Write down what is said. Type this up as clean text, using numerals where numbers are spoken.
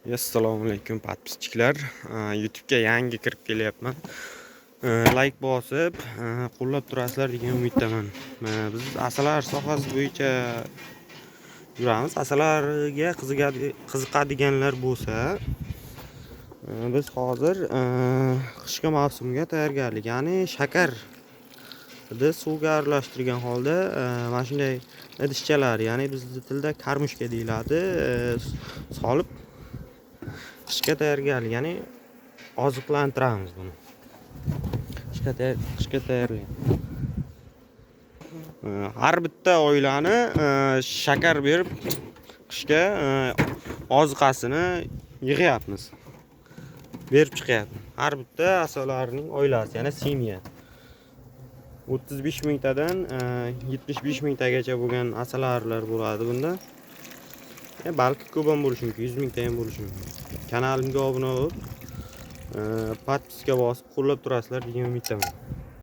Assalomu alaykum, подписчик lar. YouTube'ga yangi kirib kelyapman. Layk bosib, qo'llab turasizlar degan umiddaman. Biz asalari sohasi bo'yicha yuramiz. Asalariga qiziqadiganlar bo'lsa, biz hozir qishki mavsumga tayyorgarlik, ya'ni shakarni suvga aralashtirgan holda mana shunday idishchalar, ya'ni bizni tilda кормушка deyiladi, solib qishga tayyorgarlik, ya'ni oziqlantiramiz buni. Qishga tayyorlaymiz. Har bitta oilani shakar berib qishga oziqasini yig'yapmiz. Berib chiqyapmiz. Har bitta asalarining oilasi, ya'ni семья. 35 mingtadan 75 mingtagacha bo'lgan asalarilar bo'ladi bunda. Balki ko'p ham bo'lishi mumkin, 100 mingta ham bo'lishi mumkin. Kanalimga obuna bo'lib, подписка bosib qo'llab turasizlar degan umiddaman.